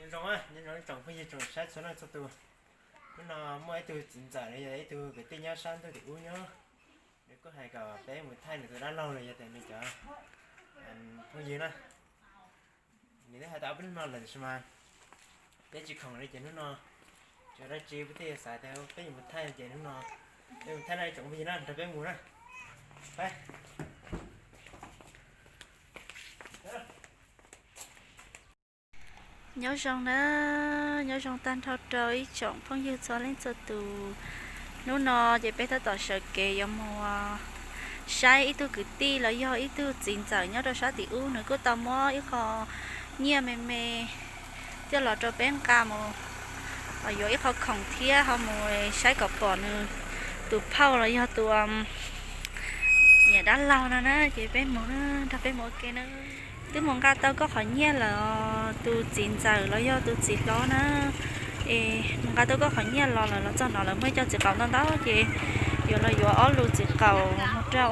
Nyob zoo, nyob zoo tsoom phooj ywg tsoom saib txhua leej txhua tus. Hnub no muaj ib tug txiv ntxawm los yog ib tug kwv tij nyob sab ntuj tim ub nyob, nws kuj hais kom peb mus thaij nws tus dab laug los yog tias nws cov phooj ywg na. Nws twb hais tau ob peb hnub no lawm tab sis mas peb tsis khoom li ces hnub no tsis muaj dab tsi peb thiaj xav tias peb yuav mus thaij ces hnub no peb mus thaij na tsoom phooj ywg na, nrog peb mus na. Nyob zoo na, nyob zoo tag nrho rau ib tsoom phooj ywg txhua leej txhua tus. Hnub no ces peb tab tom sawv kev yuav mus saib ib tug kwv tij los yog ib tug txiv ntxawm nyob rau sab tim ub, nws kuj tau muab ib qho nyiaj me me coj los rau peb nqa mus yuav ib qho khoom thiab ho mus saib kom pom nws tus phauj los yog tus niam dab laug no na, ces peb mus, nrog peb mus ua ke na. Twb mus nqa tau koj qhov nyiaj lawm, tus txiv ntxawm los yog tus txiv hlob na. Es mus nqa tau koj qhov nyiaj los lawm, los txog no lawv muaj ib co txiv qaum ntau ntau ces yuav los yuav ob lus txiv qaum mus rau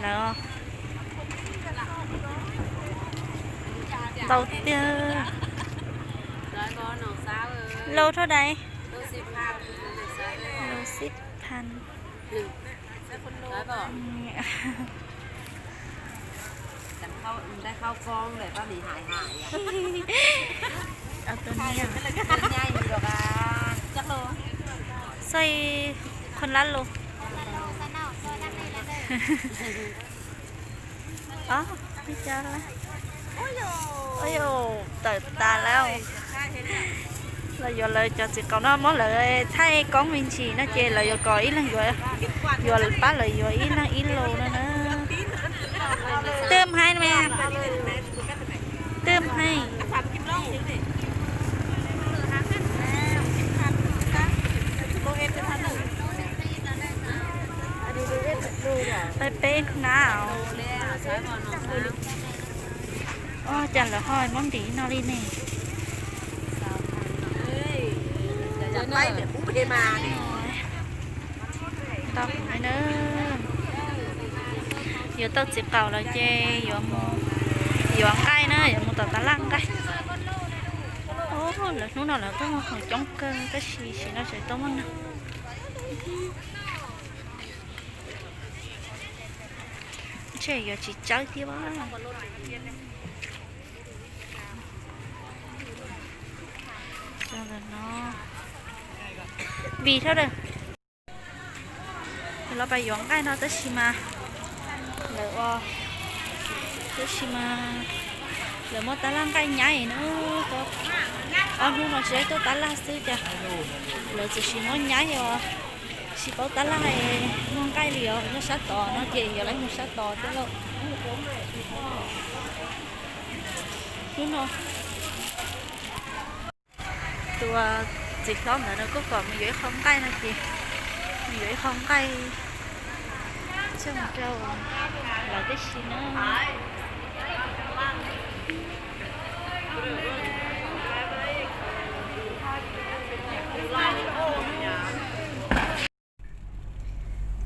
lawv. Ntau tiag. Lus thaj dais. Lus xib phan. Xoj, khuam lab lus. Tawm tas lawm. Los yuav lawv cov txiv qaum no muab lawv thaij koob me ntsis no ces lawv yuav kom ib leeg yuav, yuav pab lawv yuav ib leeg ib lus no na. Twb hais mas, twb hais. Peb peb hnab. Ua cas lawv ho muab ntim no li ne? Ntau na. Yuav tau txiv qaum lawm ces yuav mus yuav nqaij na, yuav mus tom tab laj nqaij. Lawv hnub no lawv tuaj muag khoom coob kawg tab sis sim no tseem tuaj muag neeg. Ntshe yuav tsis tsawg thiab. Vim thiab, los pais yuav nqaij no tab sis mas lawv ua, tab sis mas lawv muab tab laj nqaij nyaib na. Ob hnub no tsis tuaj tab laj xwb cas lawv txawm sis muab nyaib os. Tsis paub tab laj muag nqaij li os, nyob sab tod no ces yuav lawv mus sab tod thiab lauj. Hnub no tus txiv hlob ntawd no kuj kom mus yuav ib qho nqaij no ces mus yuav ib qho nqaij coj mus rau lawv tib si na.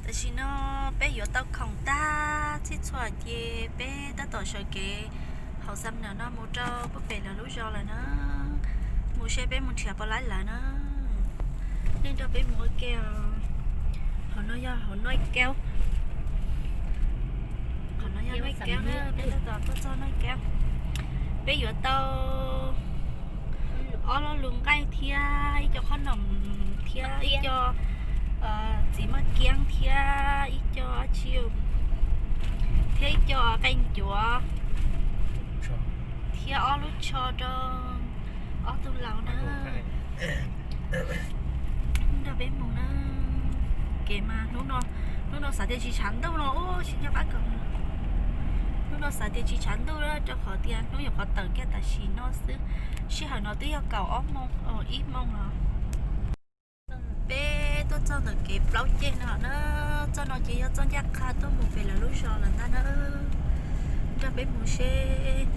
Tam sim no peb yuav tau khoom tag txhij txhua ces peb tab tom sawv kev hauv xam nam no mus rau pub pem lawv lub zos lawm na. Mus seb peb mus nrhiav puas laib lawv na. Nej nrog peb mus ua ke. Qhov no yog hauv Noj Kaub. Qhov no yog Noj Kaub na, peb tab tom tuaj txog Noj Kaub. Peb yuav tau ob lub lus nqaij thiab ib co qhob noom thiab ib co txiv maj kiab thiab ib co dab tsi, thiab ib co qe ncuav, thiab ob lub tsho rau ob tug laus na. Nrog peb mus na. Kev mas hnub no, hnub no xav tias tsis tshav ntuj no ub tsis nco qab kom. Hnub no xav tias tsis tshav ntuj rau qhov tias hnub yuav qhov tawm kiag tam sim no xwb. Sij hawm no twb yog kaum ob moos, ib moos los. Peb tuaj txog ntawm kev plaub ceg no na, txoj no ces yog txoj ncaj qha tuaj mus pem lawv lub zos lawm ntag na. Nrog peb mus seb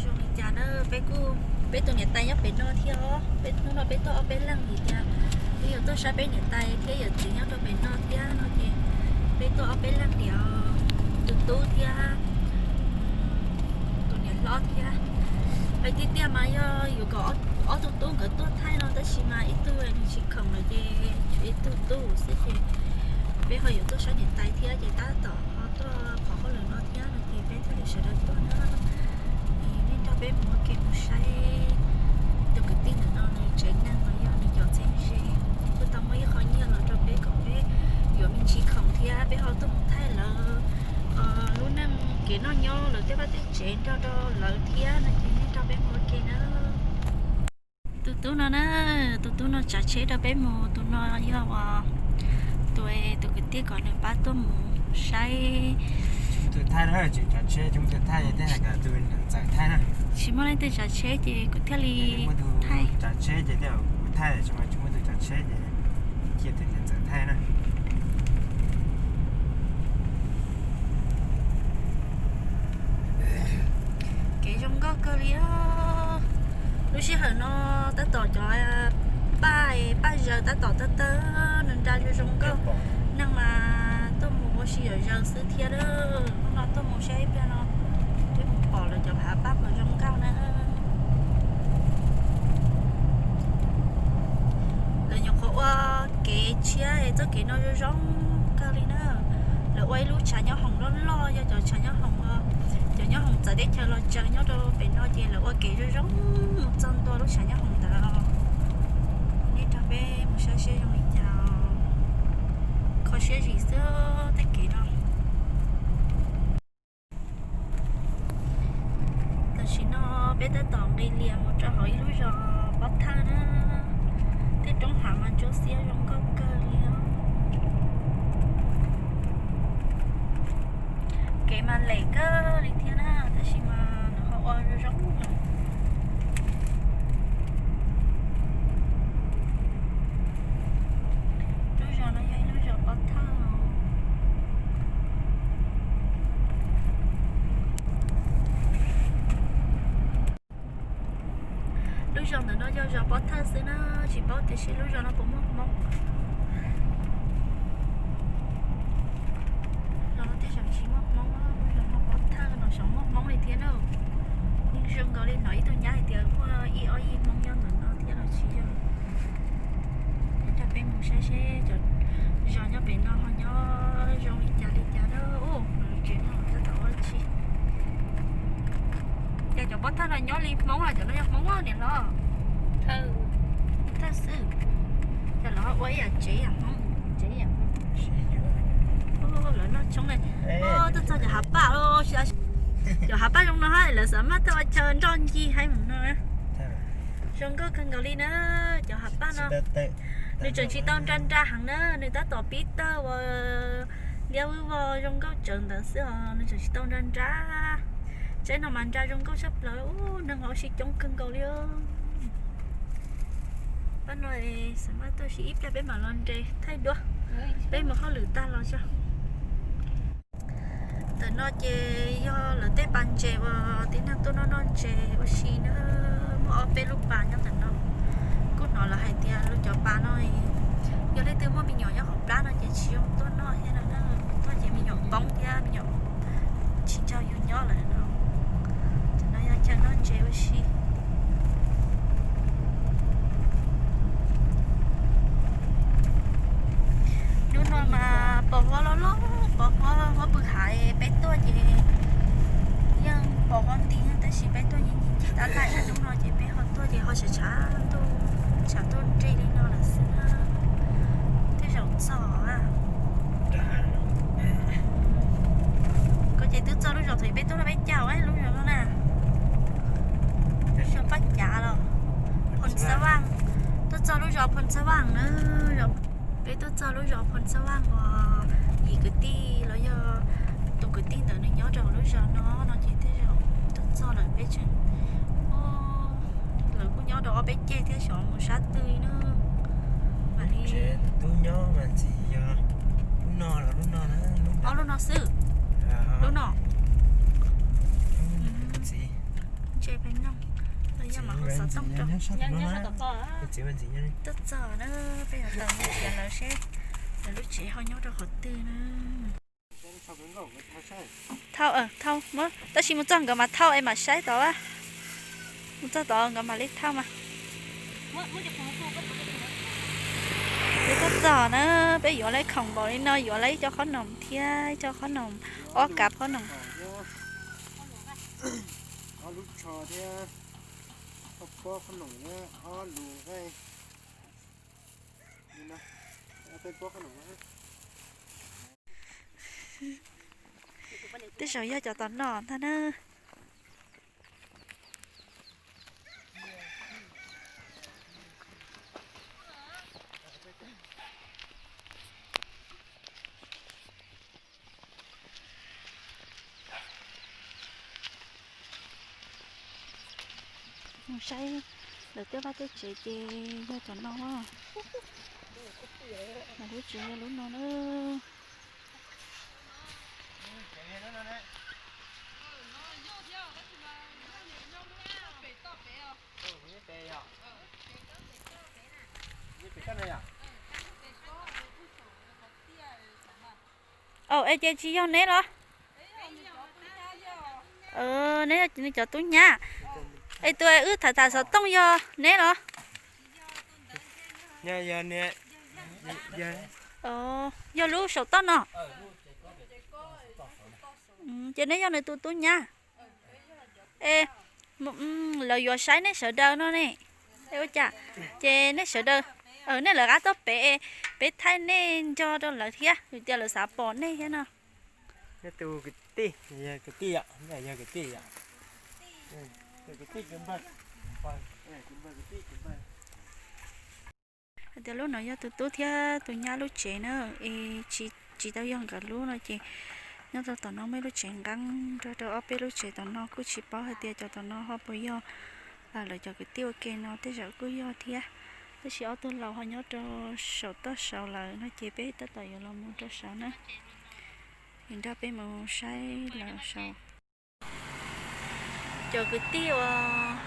zoo li cas na. Peb kuj, peb tus niam tais nyob pem no thiab os. Peb hnub no peb tuaj ob peb leeg vim tias peb yuav tuaj saib peb niam tais thiab yawm txiv nyob rau pem no thiab no ces peb tuaj ob peb leeg tias tus tub thiab tus niam hlob thiab. Hais tiag tiag mas yog yuav kom ob tug tub nkawd tuaj thaij no tab sis mas ib tug nws tsis khoom lawm ces tshuav ib tug tub xwb ces peb ho yuav tuaj saib niam tais thiab ces tab tom ho tuaj qhov hauj lwm no thiab no ces peb thiaj li sawv daws tuaj na. Es nej nrog peb mus ua ke mus saib tus kwv tij ntawm no nws tsev neeg los yog nws cov txheeb ze. Kuj tau muab ib qho nyiaj los rau peb kom peb yuav me ntsis khoom thiab peb ho tuaj mus thaij lawv lub neej kev noj nyob lawv tej vaj tej tsev nrog rau lawv thiab no ces nej nrog peb mus ua ke na. Tus tub no na, tus tub no tsav tsheb rau peb mus, tus no yog tus, tus kwv tij kom nws pab tuaj mus saib. Tsis muaj leej twg tsav tsheb ces kuv thiaj li thaij. Kev zoo nkauj kawg li os. Lub sij hawm no tab tom cov paj, paj zaws tab tom tawg tawg, nws nra zoo zoo nkauj. Neeg mas tuaj mus ua si zom zaws xwb thiab. Hnub no tuaj mus saib ib pliag no, peb mus pom lawv cov hav paj puas zoo nkauj na. Lawv nyuam qhuav ua kev tshiab txoj kev no zoo zoo kawg li na. Lawv ua ib lub tshav nyob hoom loj loj, yog cov tshav nyob hoom, cov nyob hoom txawv teb chaws los tsaws nyob rau pem no ces lawv ua kev zoo zoo mus txog ntua lub tshav nyob hoom ntawd. Nej nrog peb mus saib seb zoo li cas. Kho siab zim xwb tej kev no. Tam sim no peb tab tom nqis lias mus rau hauv ib lub zos pob thawj na. Tej roob hav mas ntsuab xiab zoo nkauj kawg li os. Kev mas lem kawg li thiab na, tab sis mas lawv ho ua zoo zoo lawm. Lub zos no yog ib lub zos pov thawj. Lub zos ntawm no yog zos pov thawj xwb na, tsis paub tias seb lub zos no puas muaj Hmoob. Zos no tej zaum tsis muaj Hmoob, lub zos no pov thawj no xyov muaj Hmoob li thiab na. Yeej zoo nkaus li hnov ib tug nyab hais tias muaj ib ob yig Hmoob nyob ntawm no thiab los tsis yog. Peb rau peb mus saib seb cov zos nyob pem no ho nyob zoo li cas li cas na. Ub, tsev no tab tom ua dab tsi? Ces cov pov thawj no nyob li Hmoob los cov no yog Hmoob niam hlob? Thawj xwb. Ces lawv ua ib yam tsev yam Hmoob, tsev yam Hmoob. Lawv noj tshoob ne. Tuaj txog cov hav paj, cov hav paj zoo no lawv xav mas tuaj ua chaw nroj ncig haib mus no. Zoo nkauj kawg nkaus li na, cov hav paj no. Nws tseem tsis tau nra nra heev na, nws tab tom pib tawg ua liab vwj vog zoo nkauj tsawv ntawd xwb os, nws tseem tsis tau nra nra. Tsaib no mas nra zoo nkauj tshaj plaws, neeg ua si coob kawg nkaus li. Pab no xav mas tuaj si ib pliag peb mam los nres thaij dua, peb mus hauj lwm tag los tso. Ntawm no ces yog lawv tej pas ntses uas tib neeg tuaj noj noj ntses ua si na, muaj ob peb lub pas nyob ntawm no. Kuj hnov lawv hais tias lub cov pas no yog leej twg muaj me nyuam nyob hauv plab no ces tsis zoo tuaj noj thiab no na, tuaj ces me nyuam poob thiab me nyuam tsis nrog yus nyob lawm no. Cov no yog chaw noj ntses ua si. Hnub no mas pos huab loj loj, pos huab, huab pw hav, peb tuaj ces yeej pos huab nti tab sis peb tuaj ncig ncig tab laj ib hnub no ces peb ho tuaj ces ho tshav tshav ntuj, tshav ntuj nrig li no lawm xwb na. Tej zaum txog. Koj ces twb txog lub zos thaum peb tuaj no peb caug lub zos no na. Zos Paj Cav los, Phoos Xab Vaj, tuaj txog lub zos Phoos Xab Vaj na. Peb tuaj txog lub zos Phoos Xab Vaj uas yim kwv tij los yog tus kwv tij ntawd nws nyob rau lub zos no no ces tej zaum tuaj txog lawm peb tseem, lawv kuj nyob rau ob peb ceg thiab xyov mus sab twg na. Mam li tub nyob mas ntxim yog lub no los lub no na, ob lub no xwb. Lub no. Ntses peb noj los yog mas ho xov tooj rau. Tuaj txog na, peb yuav tau mus nrhiav lawv seb lawv lub tsev ho nyob rau qhov twg na. Thauj, thauj, tab sis mus txog nkawd mas thauj es mam saib tod. Mus txog tod nkawd mam li thauj mas. Peb tuaj txog na, peb yuav lawv khoom npaum li no, yuav lawv ib co qhob noom thiab ib co qhob noom, ob kab qhob noom. Ob lub tsho thiab ob pob qhob noom thiab ob lus nqaij. Tej zaum yog cov tom no ntag na. Mus saib lawv tej vaj tej tsev ces yog cov no. Lawv lub tsev yog lub no na. Au, es ces tsis yog neb los? Neb yog nws cov tub nyab. Es tus wb tham tham xov tooj yog neb los? Yog lub saum toj no. Ces neb yog nws tus tub nyab. Es lawv yuav saib nej sawv daws no ne. Ua cas ces nej sawv daws, nej lawv qab tuaj pem, peb thaij nej nco rau lawv thiab, vim tias lawv xav pom nej thiab no. Nej tus kwv tij, yog kwv tij yom, yog kwv tij yom. Hais tias lub no yog tus tub thiab tus nyab lub tsev na, es tsis tau yog nkawd lub no ces nyob rau tom no muaj ib lub tsev nqeeb nrog rau ob peb lub tsev tom no, kuj tsis paub hais tias cov tom no ho puas yog lawv cov kwv tij ua ke no, tej zaum kuj yog thiab. Tab sis ob tug laus ho nyob rau saum toj saud lawm no ces peb tab tom yuav los mus rau saud na, es nrog peb mus saib lawv saud. Cov kwv tij uas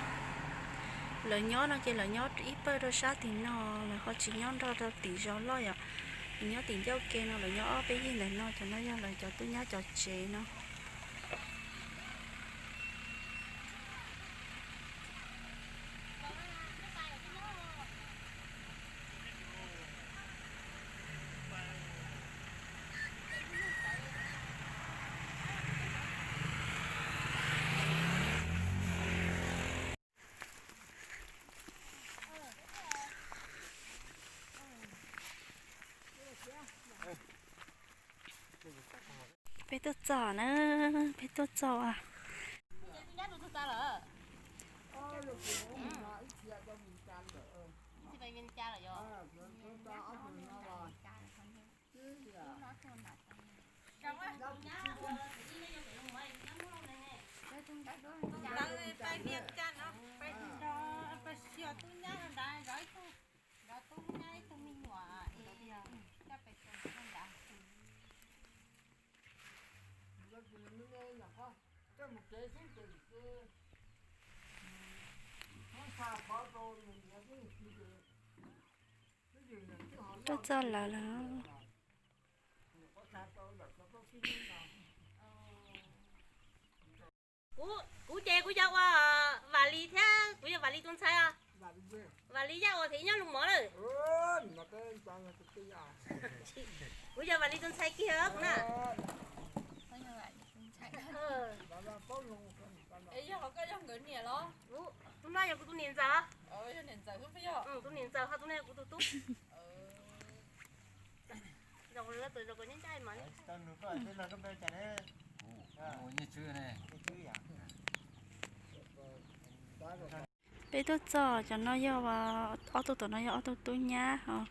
lawv nyob no ces lawv nyob ib pawg rau sab tim no, lawv ho tsis nyob nrog rau tim zos loj yom. Lawv nyob tim ncauj ke no, lawv nyob ob peb yig ntawm no, cov no yog lawv cov tub nyab cov tsev no. Peb tuaj txog na, peb tuaj txog. Tuaj txog lawv lawm. Kuv, kuv ces kuv yog ua Vam Lis thiab kuv yog Vam Lis tus ntxhais os. Vam Lis yaj uas thiab nyob Lus Mov lawm. Kuv yog Vam Lis tus ntxhais kiag os kuv na. Tus no yog kuv tus niam ntxawm. Tus niam ntxawm ho tus no yog kuv tus tub. Zoo, zoo, zoo, zoo, zoo, Peb tuaj txog cov no yog, ob tug tom no yog ob tug tub nyab os.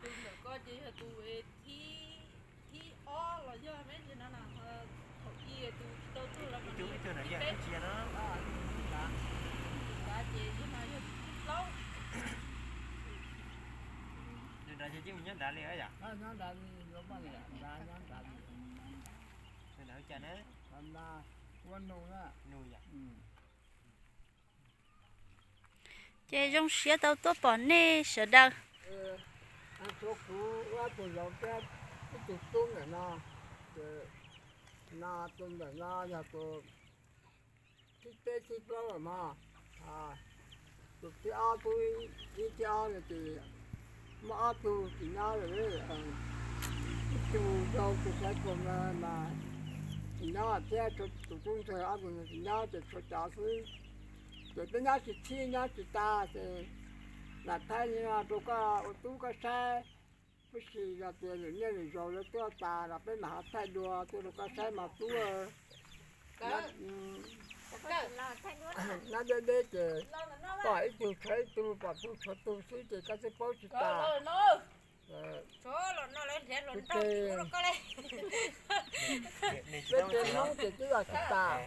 Nws nrad ces nyob nrad li yom? Nws nrad ua cas na? Nus yom? Ces zoo siab tau tuaj pom nej sawv daws. Tsuav kuv ob tug laus thiab ib tug tub ntawm no, ces no tus ntawm no yog tus thib peb thib plaub lawm mog. Tus thib ob, tus thib ob no ces muaj ob tug tsis nyob lawm, ib tug yau tus xav kom mas tsis nyob thiab, tus tub ntxawg ob tug tsis nyob ces tshuav cov xwb. Ces peb nyob tsis txhij nyob tsis tas ces lam thaij li no rau koj ua tub koj saib. Tab sis yog tias lwm niaj lwm zaus lawv tuaj tas los peb mam ho thaij dua tuaj rau koj saib mas tub. Nyob deb deb ces pom ib tug tshuav ib tug, pom tug tshuav tug xwb ces koj twb paub tsis tas. Peb Hmoob ces twb yog tsis tas.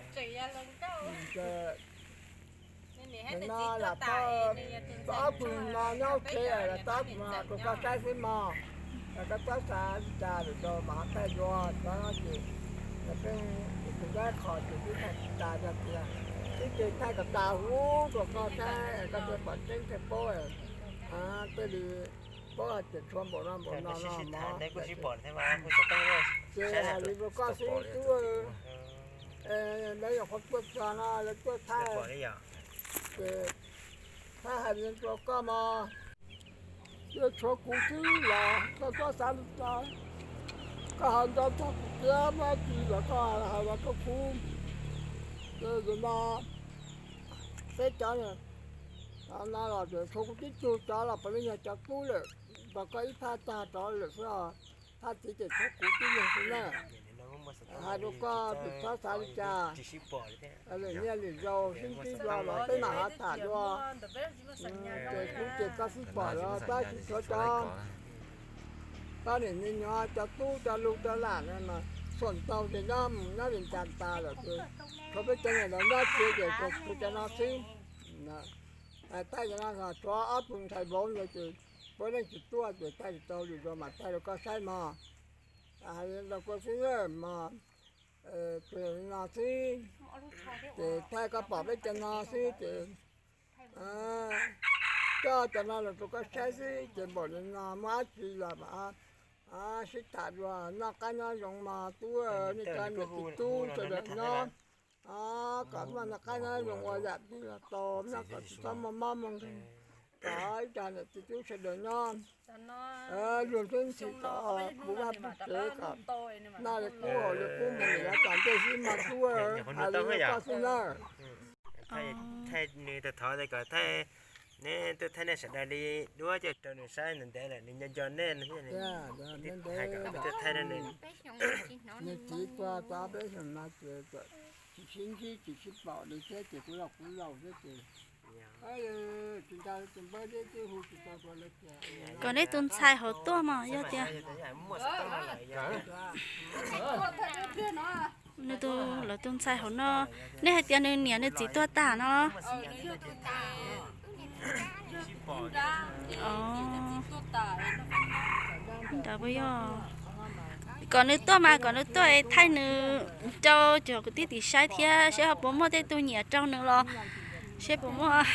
Nim no lam tau ob tug no nyob ua ke, lam tau ob tug no rau koj saib xwb mog. Koj txhob xav li cas lwm zaus mam ho thaij dua, ces peb tus dab qhos ces twb thaij tsis tas, yog tias twb ces thaij kom tas huv rau koj saib koj thiaj pom tseeb thiaj paub, thiaj li paub hais tias tshuav npaum no npaum no no mog. Ces hais li rau koj xwb tub, lawv nyuam qhuav tuaj txog no lawv tuaj thaij, ces thaij hais li rau koj mog. Ces tshuav kuv xwb los koj txhob xav li cas, koj ho nco txog kuv thiab muaj dab tsi los koj hais los rau kuv. Ces zaum no peb cov no los tshuav kuv tib tug cov los puav leej yog cov tub lawm, nrog koj ib thaj tag rov lawm xwb os. Thaj txiv ces tshuav kuv tib leeg xwb na. Hais rau koj ces txhob xav li cas, lwm niaj lwm zaus sib ntsib dua los peb mam ho tham dua. Ces kuv ces koj xub pom los tab sis tshuav cov, pab niam me nyuam cov tub cov lug cov lam no mas xuam ntau ces nyob mus nyob li cas tas lawm ces tshuav peb cov niam lawv nyob tsev ces tshuav kuv cov no xwb. Thaij cov no tshuav ob tug ntxhais vauv ntawd ces puav leej tsis tuaj ces thaij tsis tau lwm zaus mam thaij rau koj saib mog. Hais rau koj xwb mas, ces no xwb, ces thaij koj pom peb cov no xwb ces coj cov no los rau koj saib xwb ces npaum li no muaj dab tsi los mam sib tham dua. Noj qab nyob zoo mog tub, nej cov niam txiv tub sawv daws nyob kom muaj noj qab nyob zoo ua yam twg los tau, nyob kom tsis txhob muaj mob muaj nkeeg, kom ib co niam txiv tub sawv daws nyob luag ntxhi kom puv vaj puv tsev kom noj li qub haus li qub mus lawm yav tom ntej xwb mog tub, hais li koj xwb na. Thaij nws thaij thov kom thaij, neb tuaj thaij nej sawv daws li duab coj rau nws saib ntev ntev lawm nws nco nco nej no thiab. Hais kom peb tuaj thaij nws. Nws txiv tuag tau peb xyoos no ces tsis sib ntsib tsis sib pom li thiab ces kuv laus kuv laus thiab ces tsis nco tus npawb thiab twb hu tsis tau rau lawv tias. Kom neb tus ntxhais hauv tuaj mas yog tias nws tus, lawv tus ntxhais hauv no, nej hais tias nws niam nws txiv tuag tas no. Ntawd puas yog? Kom nws tuaj mas kom nws tuaj es thaij nws rau cov kwv tij tim saib thiab seb ho puas muaj tej tug nyiam rau nws los seb puas muaj,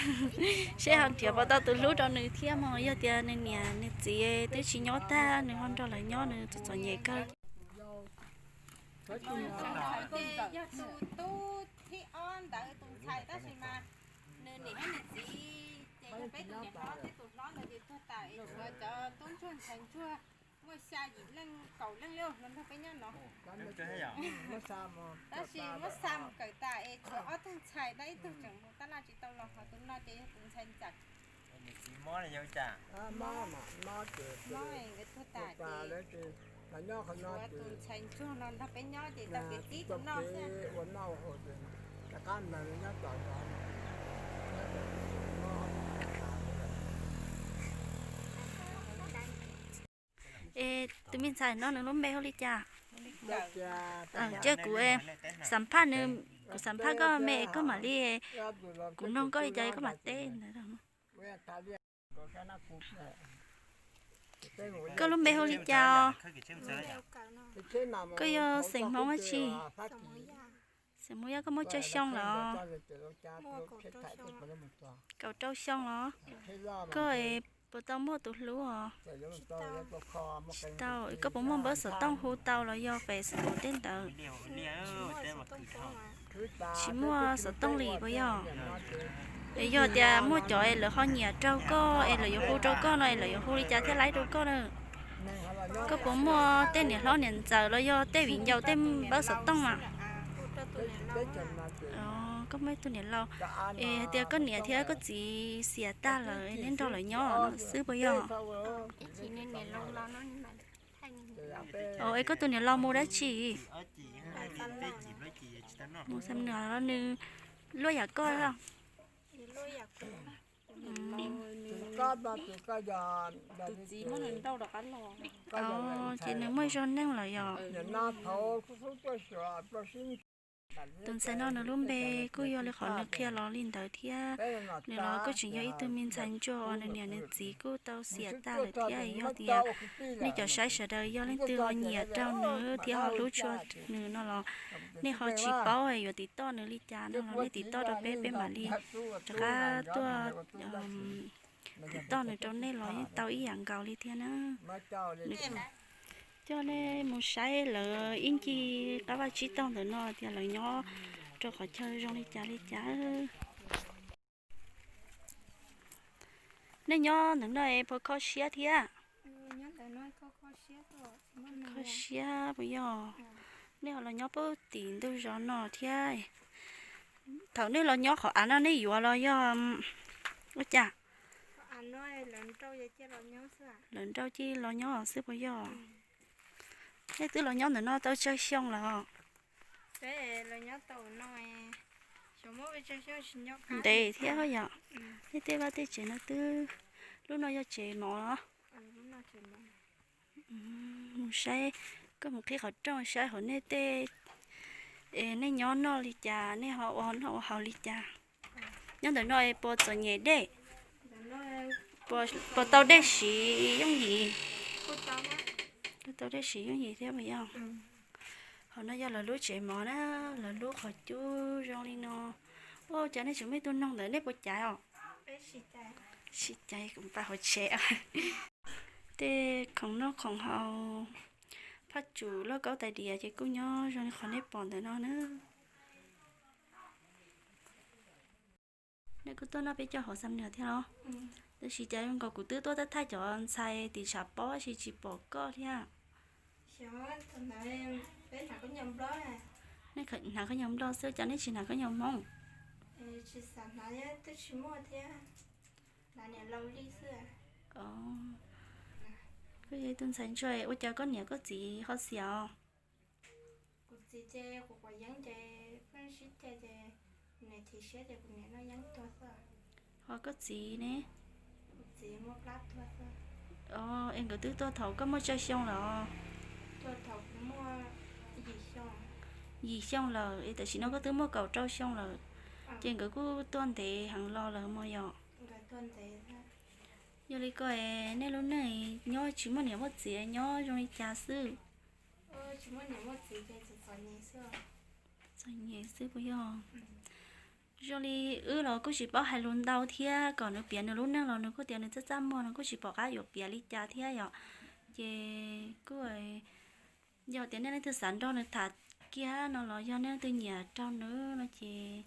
seb ho nrhiav puas tau tus hlub rau nws thiab mas yog tias nws niam nws txiv twb tsis nyob tag nws ho nrog lawv nyob nws txom txom nyem kawg. Yog tus tub thib ob ntawd tus ntxhais tab sis mas nws niam thiab nws txiv ces yog peb tus niam hlob thiab tus hlob ntawd ces tuag tas es tshuav cov tub ntsuag ntxhais ntsuag muaj xya yim leej kaum leej li los nrog peb nyob no. Tab sis muab xa mus kawm tas es tshuav ob tug ntxhais tab ib tug tseem mus tab laj tsis tau los ho tus no ces yog tus ntxhais ntxawm. Mob nkawd tuag tas ces tshuav tus ntxhais ntsuag no nrog peb nyob ces tau kev txib tus no xwb. Es tus me ntxhais no nws lub npe hu li cas? Cia kuv xam phaj nws, kuv xam phaj koj me koj mam li, kuv nug koj li cas koj mam teb ntawd. Koj lub npe hu li cas? Koj yog xeem Hmoob dab tsi? Xeem Hmoob Yaj, koj muaj tsawg xyoo lawm? Kaum rau xyoo los? Koj puas tau muaj tus hlub os? Tsis tau. Koj puas muaj npawb xov tooj hu tau los yog Facebook tej ntawd? Tsis muaj xov tooj li puas yog? Es yog tias muaj cov es lawv ho nyiam rau koj es lawv yuav hu rau koj no es lawv yuav hu li cas thiaj laib rau koj na? Koj puas muaj tej niam hlob niam ntxawm los yog tej viv ncaus tej npawb xov tooj mas? Koj muaj ib tug niam laus. Es hais tias koj niam thiab koj txiv xiam tag lawm neb nrog lawv nyob no xwb puas yog? Es koj tus niam laus mus dab tsi? Mus xam nws los nws luaj yam koj los? Ces nws muaj zog neej lawm yog? Tus ntxhais no nws lub npe kuj yog li qhov nws qhia los li ntawd thiab. Nws los kuj tseem yog ib tug me ntxhais ntsuag uas nws niam nws txiv kuj tau xiam tag lawm thiab. Yog tias nej cov saib sawv daws yog leej twg ho nyiam rau nws thiab ho hlub tshua nws no los nej ho tsis paub yuav tim toj nws li cas no los nej tim toj rau peb, peb mam li rov qab tuaj tim toj nws rau nej los yeej tau ib yam nkaus li thiab na. Coj nej mus saib lawv ib ncig qab vaj tsib taug ntawm no tias lawv nyob rau qhov chaw zoo li cas li cas. Nej nyob ntawm no es puas kho siab thiab? Kho siab puas yog? Nej ho los nyob puag tim ntug zos no thiab. Thaum nej los nyob qhov av no nej yuav los yog ua cas? Lawv nrauj cia los nyob xwb puas yog? Nej twb los nyob ntawm no tau tsawg xyoo lawm? Ntev thiab yom. Nej tej vaj tej tsev no twb, lub no yog tsev mov los? Mus saib, koj mus qhib qhov rooj saib hauv nej tej, nej nyob noj li cas, nej ho ua noj ua haus li cas. Nyob ntawm no puas txom nyem dej? Puas tau dej siv yooj yim? Tau dej siv yooj yim thiab puas yog? Hauv no yog lawv lub tsev mov na, lawv lub qhov cub zoo li no. Ua cas nej tseem muaj ib tug noog ntawd nej puas caiv os? Tsis caiv, kuv npaj hauv tsev. Tej khoom noj khoom haus, phaj tsum lauj kaub tais diav ces kuj nyob zoo li qhov nej pom ntawm no na. Nej kuj tuaj noj peb cov hauv xam nws thiab los? Tab sis cas zoo nkaus kuv twb tuaj thaj thaj cov ntxhais tim tshav pob sis tsis pom koj thiab. Nej hnav khaub ncaws nplog xwb, cas nej tsis hnav khaub ncaws hmoob? Koj yog ib tug ntxhais ntsuag, ua cas koj niam koj txiv ho xiam os? Ho koj txiv ne? Es nkawd twb tuag thaum koj muaj tsawg xyoo lawm? Yim xyoo lawm, es tam sim no koj twb muaj kaum rau xyoo lawm, ces nkawd kuj tuag ntev heev los lawm mog yom? Yog li koj es nej lub neej nyob tsis muaj niam muaj txiv nyob zoo li cas xwb? Txom nyem xwb puas yog? Zoo li wb los kuj tsis paub hais lus ntau thiab, kom nws piav nws lub neej los nws kuj tias nws txaj txaj muag, nws kuj tsis pom qab yuav piav li cas thiab yom. Ces kuj yog tias nej leej twg xav nrog nws tham kiag no los yog nej leej twg nyiam rau nws no ces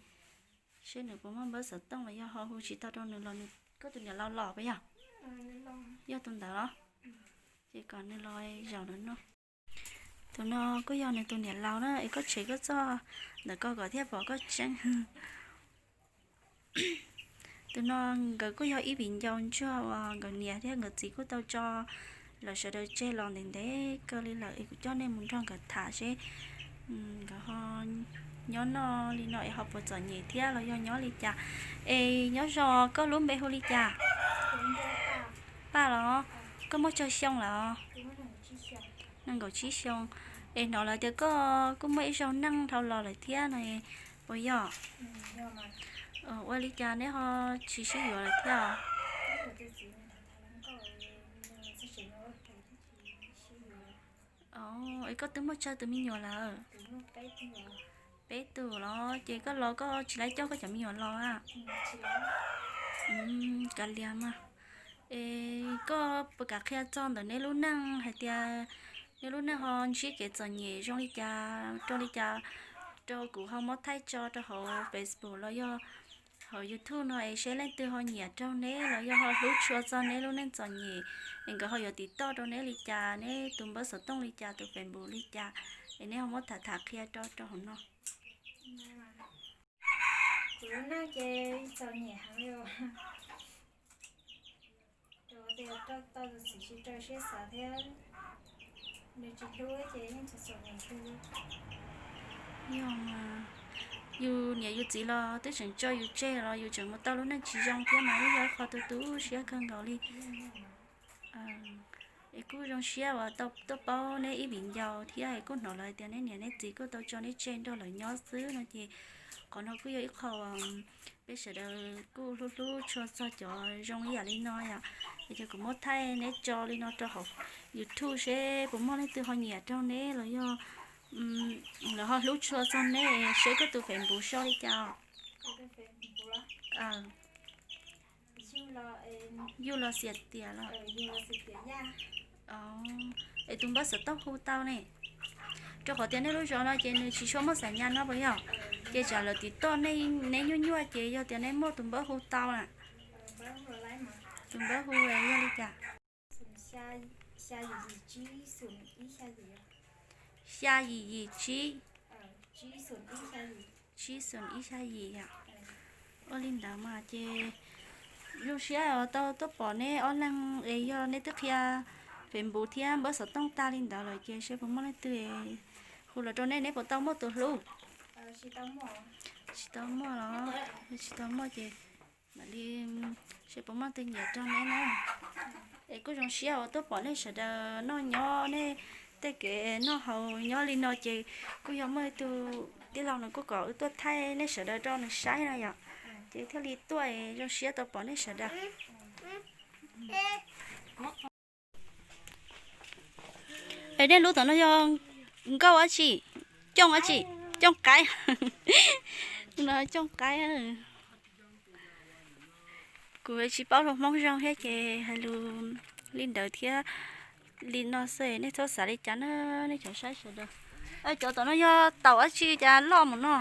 seb nws puas muaj npawb xov tooj los yog ho hu tsis tau rau nws los nws, koj tus niam laus los puas yog? Yog tus ntawd los? Ces kom nws los zaum ntawm no. Tus no kuj yog nws tus niam laus na, es koj tshem koj txoj ntawm ko kom thiaj pom koj tseeb. Tus no nkawd kuj yog ib viv ncaus ntsuag uas nkawd niam thiab nkawd txiv kuj tau tso lawv sawv daws tseg los ntev ntev kawg li lawm, es kuv coj nej mus nrog nkawd tham seb nkawd ho nyob noj li no es ho puas txom nyem thiab los yog nyob li cas. Es nyob zoo, koj lub npe hu li cas? Paj los? Koj muaj tsawg xyoo lawm? Nees nkaum tsib xyoo. Es hnov lawv tias koj kuj muaj ib zaug neej dhau los lawm thiab no, puas yog? Ua li cas neb ho tsis sib yuav lawm thiab? Es koj twb muaj tsawg tus me nyuam lawm? Peb tus los? Ces koj los koj tsis laib coj koj cov me nyuam los a? Kav liam mas. Es koj puas kam qhia txog ntawm neb lub neej hais tias neb lub neej ho ntsib kev txom nyem zoo li cas rau li cas, rau kuv ho muab thaij tso rau hauv Facebook los yog Hauv YouTube no es seb leej twg ho nyiam raug neb los yog ho hlub tshua txog neb lub neej txom nyem, es nkawd ho yuav tiv toj rau neb li cas, neb tus npawb xov tooj li cas, tus Facebook li cas, es neb ho muab tham tham qhia rau rau hauv no. Kuv lub neej ces txom nyem heev li os. Rau tias rau tau tus txiv tsis rau siab xav thiab, nws tsis hlub ces yeej txom txom nyem kawg li. Yog mas, yus niam yus txiv los twb tseem tso yus tseg los yus tseem mus tau lub neej tsis zoo thiab mas yeej yog ib qho tu tu siab kawg nkaus li. Es kuj zoo siab uas tau tuaj paub neb ib viv ncaus thiab es kuj hnov lawv hais tias neb niam neb txiv kuj tau tso neb tseg nrog lawv nyob xwb no ces qhov no kuj yog ib qho uas peb sawv daws kuj hlub hlub tshua txog cov zoo ib yam li no yom. Es ces kuv muab thaij neb tso li no rau hauv YouTube seb puas muaj leej twg ho nyiam raug neb los yog lawv ho hlub tshua txog neb, seb koj tus Facebook so li cas os. Yug los Xiam Tiam los? Es tus npawb xov tooj hu tau ne. Rau qhov tias nej lub zos no ces nws tsis tshua muaj xas nyas no puas yog? Ces tsam lawv tiv toj neb nyuaj nyuaj ces yog tias nej muaj tus npawb hu tau na. Tus npawb hu yog li cas? Xya yim yim tsib, tsib xoom ib xya yim yom. Ua li ntawd mas ces zoo siab uas tau tuaj pom neb ob leeg es yog neb twb qhia Facebook thiab npawb xov tooj tag li ntawd lawm ces seb puas muaj leej twg hu los rau neb, neb puas tau muaj tus hlub? Tsis tau muaj los? Tsis tau muaj ces mam li seb puas muaj leej twg nyiam raug neb na. Es kuj zoo siab uas tuaj pom nej sawv daws noj nyob nej tej kev noj haus nyob li no ces kuj yog muaj ib tug tij laug nws kuj kom wb tuaj thaij nej sawv daws rau nws saib no yom. Ces thiaj li tuaj zoo siab tau pom nej sawv daws. Es nej lub tom no yog nkauj dab tsi? Cooj dab tsi? Cooj qaib. No cooj qaib. Kuv tsis paub hluas Hmoob zoo thiab ces hais lus li ntawd thiab li no xwb, nej txhob xav li cas na nej cov saib sawv daws. Cov tom no yog taum dab tsi cas loj mus no?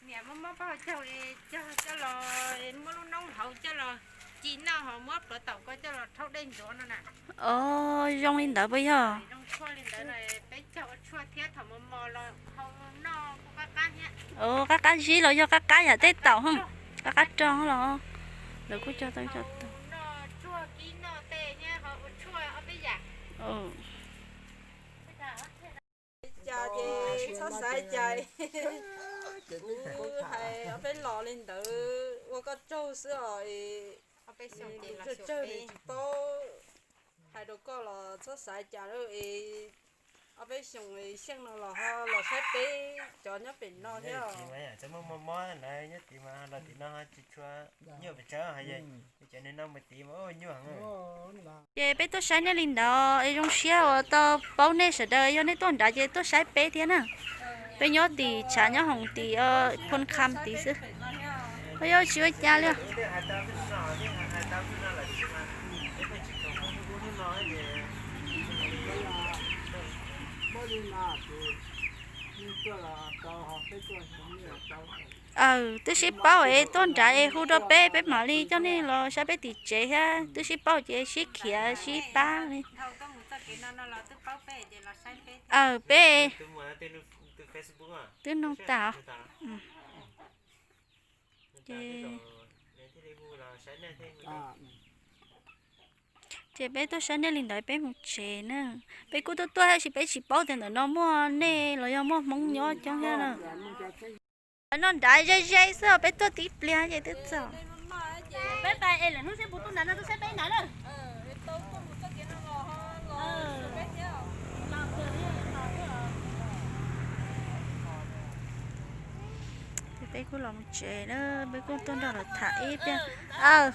Niam muab mob pab hauv caug li, cog coj los, muab lub noob hauv coj los ci noj, ho muab plhuav taum ko coj los rhaub dej ntxuav no na. Os, zoo li ntawd puas yog? Peb cog ua tshuaj thiab thaum mos mos los hau noj kuj qab qab thiab. Qab qab zib los yog qab qab yam tej taum hos? Qab qab rog los? Lawv kuj cog tau cog tau. Noj tsuag kib noj tej thiab ho ua tshuaj ob peb yam. Cas ces txhob xav cas, kuv hais ob peb los li ntawd ua koj tsaug xwb os. Tsawg tsawg nws tsis paub, hais rau koj los txhob xav cas, ob peb xyoos xyeej no los ho los saib peb cov nyob pem no thiab. Txawm muaj mob mob na nyob tid mas los tim no tsis tshua nyuaj pes tsawg, cov nws no mus tid mas nyuaj heev. Ces peb tuaj saib nej li ntawd es zoo siab uas tau paub nej sawv daws, yog nej tuaj nrad ces tuaj saib peb thiab na. Peb nyob tim tshav nyob hoom tim Phoo Kham tid xwb. Yog tsis ua cas li. Aw, twb sib paub es tuaj nrad es hu rau peb, peb mam li coj nej los saib peb tim tsev thiab. Twb sib paub ces sib khiav sib pab li. Aw, peb twb nug tas. Ces peb tuaj saib nej li ntawd peb mus tsev na. Peb kuj tuaj tuaj tab sis peb tsis paub tias ntawm no muaj nej los yog muaj Hmoob nyob coob thiab na. Noj nrad ze ze xwb os, peb tuaj tib pliag ces twb txog. Peb kuj los mus tsev na, peb kuj tuaj nrog lawv tham ib pliag. Aw,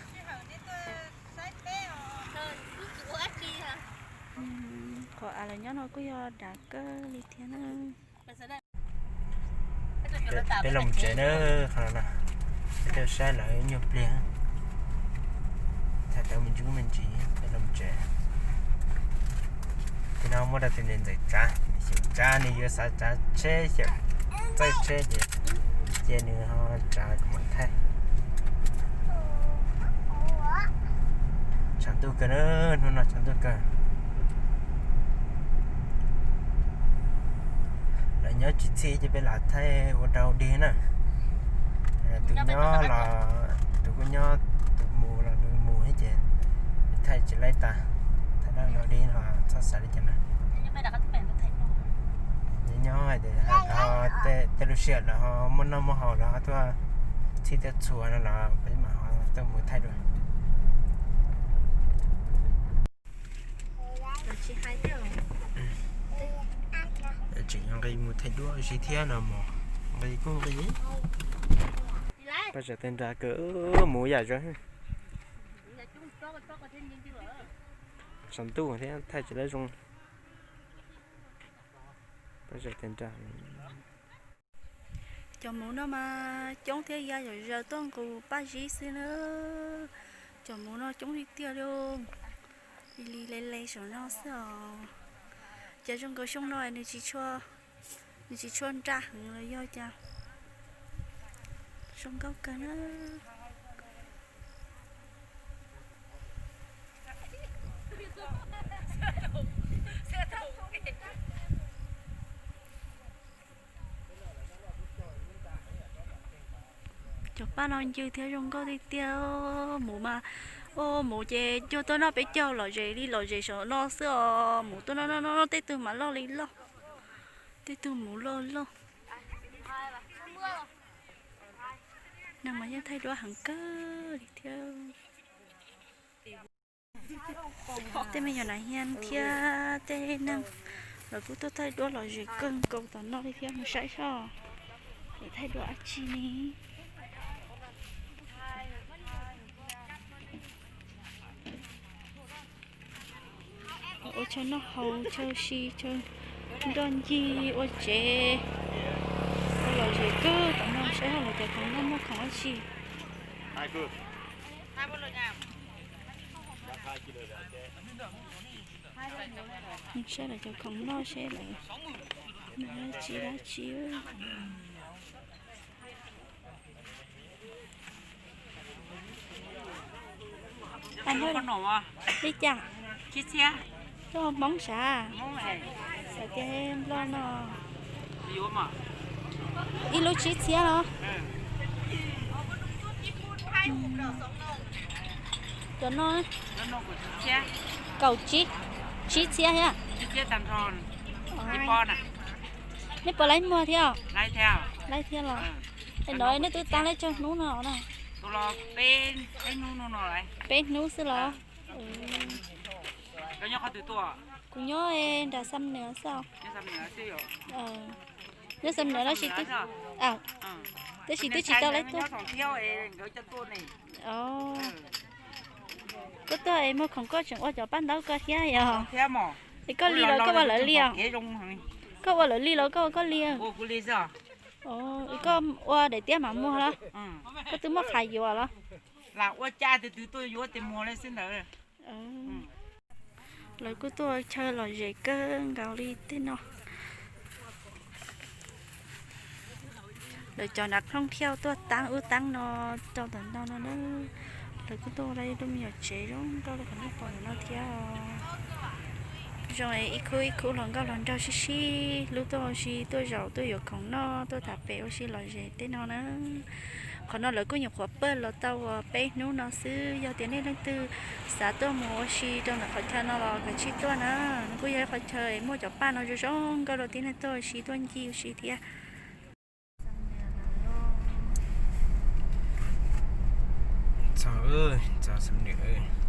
qhov av lawv nyob no kuj yog dav kawg li thiab na. Peb los mus tsev na, qhov no peb tuaj saib lawv nyuag pliag, tham tau me ntsis me ntsis peb los mus tsev. Tim no muaj rau tus niam ntxawm Tsav, niam xyaum Tsav nws yuav xav tsav tsheb xyaum txawj tsheb ces Ces nws ho tsav kuv mam thaij. Tshav ntuj kawg na, hnub no tshav ntuj kawg. Lawv nyob tsis txhij ces peb lam thaij ua dog dig na. Tus nyob los, tus kuj nyob, tus mus los nws mus thiab ces thaij tsis laib tas. Thaij dog dig no txhob xav li cas na. Nyob nyob hais tias tej lub sij hawm lawv ho muaj noj muaj haus lawv ho tuaj txhij tuaj txhua no los peb mam ho tuaj mus thaij dua. Tseem nqis mus thaij duab ua si thiab no mog, nqis kuj nqis. Paj zam tes nra kawg, mus yam zoo. Tshav ntuj thiab thaij tsis laib zoo. Paj zam tes nra. Cov muv no mas coob thiab ya zom zaws tuaj nqus paj zib xwb na. Cov muv no coob tiag tiag li, li li le le saum no xwb os. Cas zoo nkaus xyoo no nws tsis tshua, nws tsis tshua nra heev los yog cas. Zoo nkauj kawg na. Cov paj no ncw thiab zoo nkauj tiag tiag. Muv mas, muv ces cuag tuaj noj peb caug lom zem li lom zem saum no xwb os. Muv tuaj noj noj noj tej tug mas loj li loj, tej tug muv loj loj. Neeg mas yeej thaij duab heev kawg li thiab. Tej me nyuam nas hias thiab tej neeg lawv kuj tuaj thaij duab lom zem kawg nkaus tom no li thiab, mus saib seb es thaij duab dab tsi ne. Ua chaw noj haus, chaw si, chaw nroj ncig, ua tsev, ua lom zem kawg tom no, saib lawv cov khoom noj muaj khoom dab tsi. Saib lawv cov khoom noj seb lawv noj dab tsi dab tsi. Li cas? Koj Hmoob sav? Xav tias Nplog no. Ib lub tsib txhiab los? Cov no? Kaum tsib, tsib txhiab thiab. Nej puas laib muag thiab? Laib thiab los? Es no nej twb tab laib tsawg hnub no na? Peb hnub xwb los? Kuv nyob nram Xam Nws xwb. Nyob Xam Nws tab sis, tab sis twb tsis tau laib tuaj. Koj tuaj es muag khoom koj tseem ua cov paj ntaub koj thiab yog? Es koj li los koj ua lawv li os? Koj ua lawv li los koj ua koj li? Es koj ua daim tiab mam muag los? Koj twb muaj qhov yuav los? Lawv kuj tuaj chaw lom zem kawg nkaus li tej no. Lawv cov nav khooj thiaj tuaj taab ub taab no rau tom ntej no na. Lawv kuj tuaj ua lub me nyuam tsev zoo nkauj li qhov nej pom ntawm no thiab. Zoo ib khub ib khub hluas nkauj hluas nraug sib sib hlub tuaj ua si, tuaj zaum tuaj yuav khoom noj, tuaj tham pem ua si lom zem tej no na. Qhov no lawv kuj nyuam qhuav pawg los tau uas peb hnub no xwb. Yog tias nej leej twg xav tuaj mus ua si rau ntawm qhov chaw no los kav tsij tuaj na. Nws kuj yog ib qhov chaw muaj cov paj no zoo zoo nkauj rau tib neeg tuaj ua si tuaj ncig ua si thiab. Txog, txog Xam Nws.